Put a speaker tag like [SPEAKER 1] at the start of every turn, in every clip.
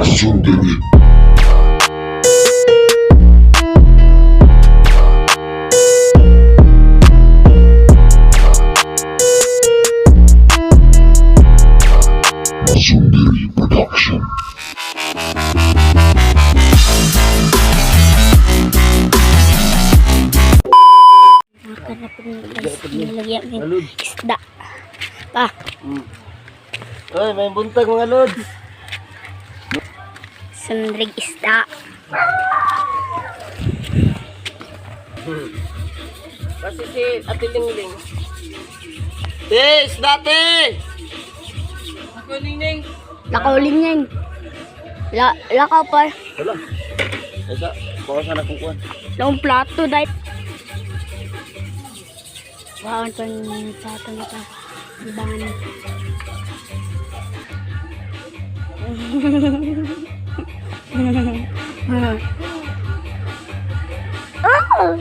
[SPEAKER 1] Masundari. Masundari Production.
[SPEAKER 2] Makanapin guys, nilagyan ng isda. Pa,
[SPEAKER 3] Oy, may buntag, mga lods.
[SPEAKER 2] Sundrig isda.
[SPEAKER 4] Kasi si Ate Lingling.
[SPEAKER 3] Te, isda, te!
[SPEAKER 4] Ako, Lingling.
[SPEAKER 2] Lakaw yan. Lakaw pa.
[SPEAKER 3] Wala. Isa, bawasan na kung kuwan.
[SPEAKER 2] Lakong plato dahil. Wow, ang plato na pa. Ibangan. Oh!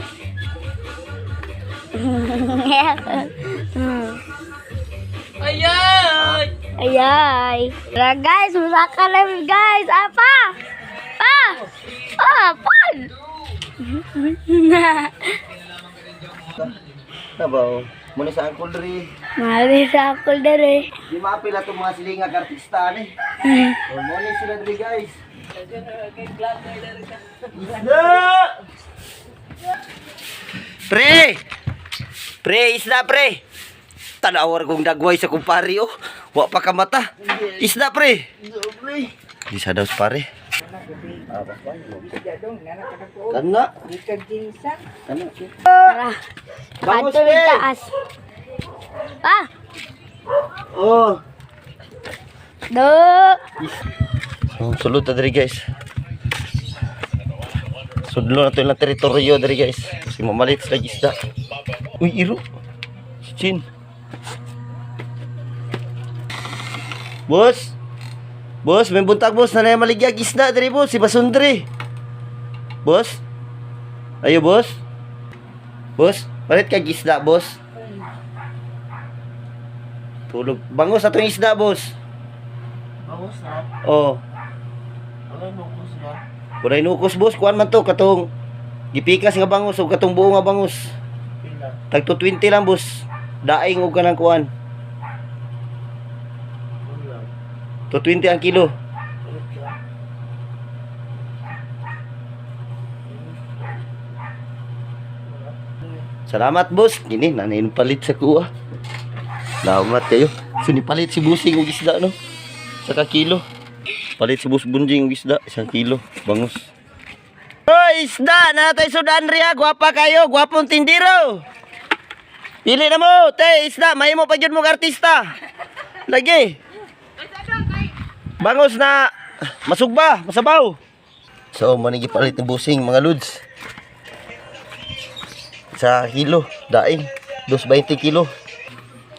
[SPEAKER 4] Ayan!
[SPEAKER 2] Ayay. Tara guys, musaka na guys. Apa? Pa! Ah, pan!
[SPEAKER 3] Tabaw. Muna sa Uncle Dre.
[SPEAKER 2] Mali sa ako dere.
[SPEAKER 3] Di maapil atong mga silingag artista ni. Oh, muna sila dre, guys. Isda! Pre! Pre, isda, pre! Tanawar kong dagway sa kumpare, oh. Wa pa ka mata. Isda, pre! Di sa daw, pare. Kana. Kana.
[SPEAKER 2] Tara.
[SPEAKER 3] Bangus,
[SPEAKER 2] Kadto
[SPEAKER 3] pre.
[SPEAKER 2] taas. Ah,
[SPEAKER 3] Oh.
[SPEAKER 2] do.
[SPEAKER 3] So, sulod ta diri, guys. Sudlo na to ilang teritoryo diri, guys. Kasi mamalit sila isda. Uy, iro. Si Chin. Boss. Boss, may buntag, boss. Nanay maligyag isda diri, boss. Si Basundre. Boss. Ayo, boss. Boss, palit kag isda, boss. Tulog. Bangos atong isda, boss.
[SPEAKER 4] Bangus na.
[SPEAKER 3] Oh.
[SPEAKER 4] Wala nukos na.
[SPEAKER 3] Walay nukos, boss, kuan man to katong gipikas nga bangus ug katong buo nga bangus.
[SPEAKER 4] Pila.
[SPEAKER 3] Tag 220 lang, boss. Daing og kanang kuan.
[SPEAKER 4] Wala.
[SPEAKER 3] 220 ang kilo.
[SPEAKER 4] Ulit ka.
[SPEAKER 3] Salamat, boss. Kini nanay palit sa kuha. Salamat kayo. So nipalit si Busing og isda, no. Sa ka kilo. Palit si Boss Bunjing og isda, 1 kilo bangus. Hoy, isda na tay sudan riya, gwapa kayo, gwapong tindiro. Pili na mo, te, isda, mahimo pa jud mo artista. Lagi. Bangus na masugba, masabaw. So, manigi palit ni Busing, mga lods. Sa kilo, daing 220 kilo.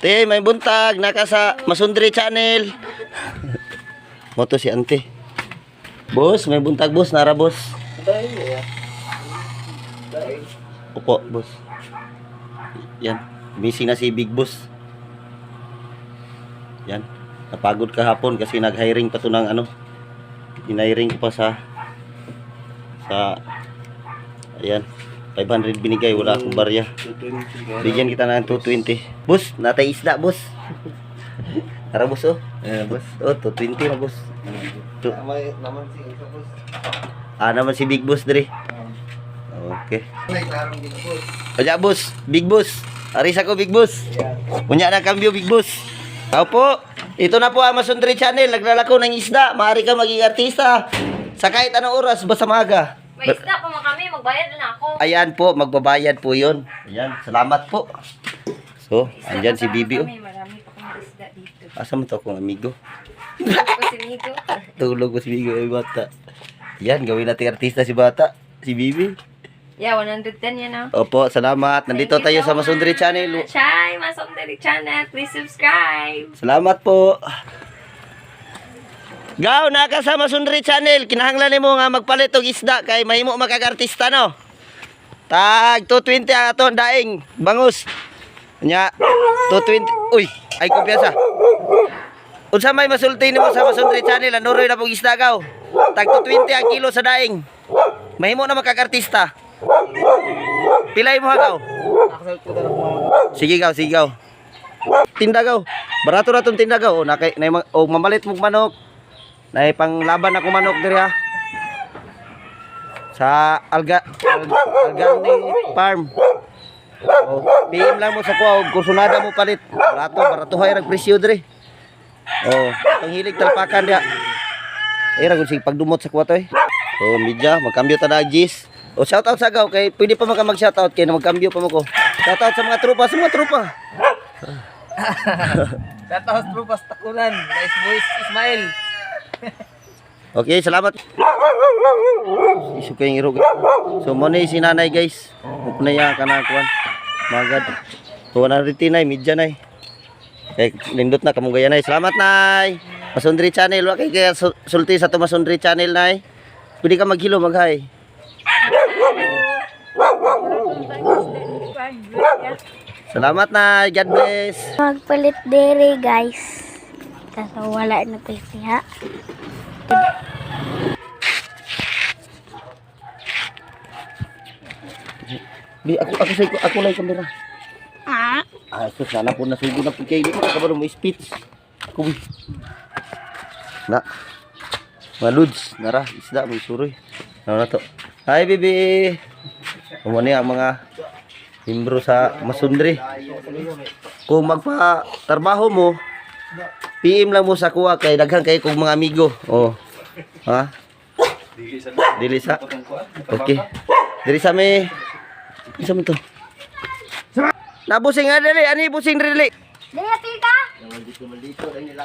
[SPEAKER 3] Te, may buntag, naka sa Masundre Channel. Moto si ante. Boss, may buntag, boss, nara, boss.
[SPEAKER 4] Dahil niya. Dahil.
[SPEAKER 3] Opo, boss. Yan, busy na si Big Boss. Yan, napagod kahapon kasi nag-hiring pa to ng ano. Hiniring ko pa sa ayan, 500 binigay, wala akong barya.
[SPEAKER 4] 220.
[SPEAKER 3] Bigyan kita ng 220. Boss, natay isda, boss. Tara, boss, oh.
[SPEAKER 4] Eh, boss.
[SPEAKER 3] Oh, 220 na, boss.
[SPEAKER 4] Naman, naman si isa, boss.
[SPEAKER 3] Ah, naman si Big Boss dre. Okay.
[SPEAKER 4] May klarong din, boss.
[SPEAKER 3] Aja, boss, Big Boss. Aris ako, Big Boss. Unya na kambyo, Big Boss. Opo. Ito na po ang Masundre Channel. Naglalako ng isda. Maaari ka maging artista. Sa kahit anong oras, basta maaga.
[SPEAKER 5] May isda pa man kami, magbayad na ako.
[SPEAKER 3] Ayan po, magbabayad po yun. Ayan, salamat po. So, andyan si Bibi. Oh.
[SPEAKER 5] Kami, marami pa kami isda dito.
[SPEAKER 3] Asa mo to akong amigo?
[SPEAKER 5] Ako si Migo.
[SPEAKER 3] Tulog ko si Bibi ay bata. Yan, gawin natin artista si bata. Si Bibi.
[SPEAKER 5] Yeah, 110 yan ah.
[SPEAKER 3] Opo, salamat. Nandito
[SPEAKER 5] Thank you
[SPEAKER 3] tayo
[SPEAKER 5] so
[SPEAKER 3] sa Masundre
[SPEAKER 5] much.
[SPEAKER 3] Channel.
[SPEAKER 5] Hi, Masundre Channel. Please subscribe.
[SPEAKER 3] Salamat po. Gaw, naka sa Masundre Channel. Kinahanglan nimo nga magpalit og isda kay mahimo makag-artista, no. Tag 220 ang aton daing bangus. Nya 220. Uy, ay kumpiyansa. Unsa may masulti nimo sa Masundri Channel, anuroy na pong isda gaw. Tag 220 ang kilo sa daing. Mahimo na magkakartista. Pilay mo ha gaw. Sige gaw, sige gaw. Tinda gaw. Barato na tong tinda gaw. O, nakay, nay, o mamalit mong manok. Nay panglaban ako manok diri ha. Sa Algani Farm. O, PM lang mo sa kuha og kursunada mo palit. Barato, barato hay rag presyo diri. Oh, itong hilig talpakan diha. Ay ra sig pagdumot sa kuha toy. So, media, magkambyo ta na gis. O shout out sa gaw kay pwede pa maka mag shout out kay na magkambyo pa mo ko. Shout out sa mga tropa, sa mga tropa.
[SPEAKER 4] Shout out Trupas Takulan. Guys, boys, Ismail.
[SPEAKER 3] Okay, salamat. Isu kayong irog. So mo ni si nanay guys. Upna ya kana kuan. Magad. So 110 nay, media nay. Kay nindot na kamong gaya nay. Salamat nay. Masundri Channel wa kay kaya sulti sa to Masundri Channel nay. Pwede ka maghilo maghay. Salamat nay. God bless.
[SPEAKER 2] Magpalit dere guys. Kaso wala na tayo siya.
[SPEAKER 3] Bi ako ako sa ako lang kamera.
[SPEAKER 2] Ah,
[SPEAKER 3] Ah, sus na po nasugo na po kay di ko kabalo mo speech. Kubi. Na. Mga lods, nara, isda mo suroy. Ano na to? Hi, baby. Kumo ni ang mga membro sa Masundri. Kung magpa-trabaho mo, PM lang mo sa kuha kay daghan kay kog mga amigo. Oh. Ha? Dili sa. Okay. Dili sa may. Isa mo to. Nabusing nga dali, ani busing dali.
[SPEAKER 2] dili apil ka?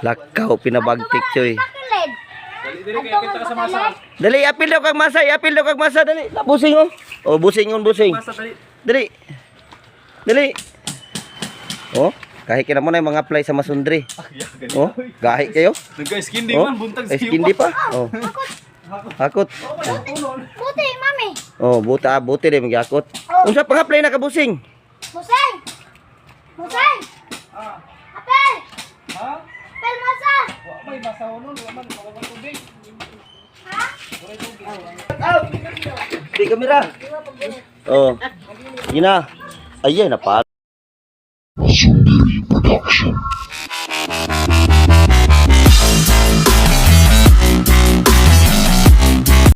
[SPEAKER 3] Lakaw pinabagtik choy.
[SPEAKER 2] Pakilid. Adto man pakilid.
[SPEAKER 3] Dali apil daw kag masa, apil daw kag masa dali. Busing oh. Oh, busing on busing. Dali. Dali. Oh, gahi kina mo na yung mga apply sa Masundri. Oh, gahi kayo.
[SPEAKER 6] Nagka-skin
[SPEAKER 3] Oh,
[SPEAKER 6] man, buntag
[SPEAKER 3] ay, skin di pa. Oh. Hakot.
[SPEAKER 2] Buti mami.
[SPEAKER 3] Oh, buta buti di magyakot. Unsa pang apply na kabusing?
[SPEAKER 2] Musay. Musay. Apel.
[SPEAKER 6] Ha?
[SPEAKER 2] Apel masa.
[SPEAKER 6] Wa may masaw nun, wa man wa man tubig.
[SPEAKER 3] Di kamera. Oh. Gina. Ayan na pa.
[SPEAKER 1] Masundiri Production.